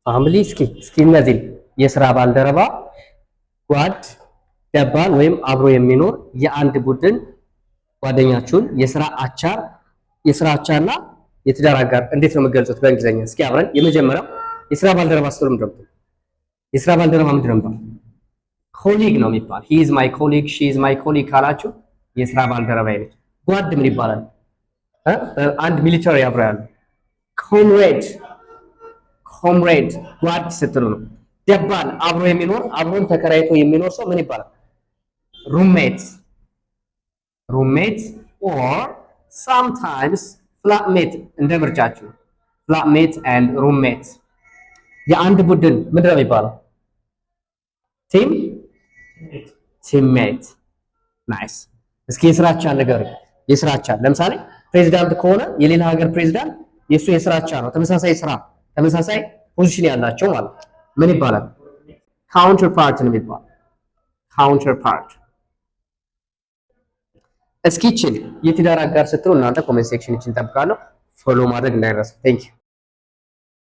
Family። እስኪ እነዚህን የስራ ባልደረባ፣ ጓድ፣ ደባል ወይም አብሮ የሚኖር፣ የአንድ ቡድን ጓደኛችሁን፣ የስራ አቻ፣ የስራ አቻና የትዳር አጋር እንዴት ነው የምትገልጹት በእንግሊዝኛ? እስኪ አብረን። የመጀመሪያው የስራ ባልደረባ ስትሉ ምንድን ነው? የስራ ባልደረባ ምንድን ነው የሚባለው? Colleague ነው የሚባል። "He is my colleague", "she is my colleague" ካላችሁ የስራ ባልደረባ ነች። ጓድ ምን ይባላል? አንድ military አብሮ ያሉ comrade፣ comrade ጓድ ስትሉ ነው። ደባል፣ አብሮ የሚኖር፣ አብሮን ተከራይቶ የሚኖር ሰው ምን ይባላል? Roommate፣ roommate or sometimes flatmate፣ እንደ ምርጫችሁ flatmate and roommate። የአንድ ቡድን ምንድን ነው የሚባለው? Team፣ teammate። Nice። እስኪ የስራ አቻ ንገሩኝ። የስራ አቻ ለምሳሌ ፕሬዚዳንት ከሆነ የሌላ ሀገር ፕሬዚዳንት የእሱ የስራ አቻ ነው። ተመሳሳይ ስራ፣ ተመሳሳይ position ያላቸው ማለት ነው። ምን ይባላል? Counterpart ነው የሚባለው። Counterpart። እስኪ ይችን የትዳር አጋር ስትሉ እናንተ comment section ይችን እጠብቃለሁ። Follow ማድረግ እንዳይረሳ። Thank you.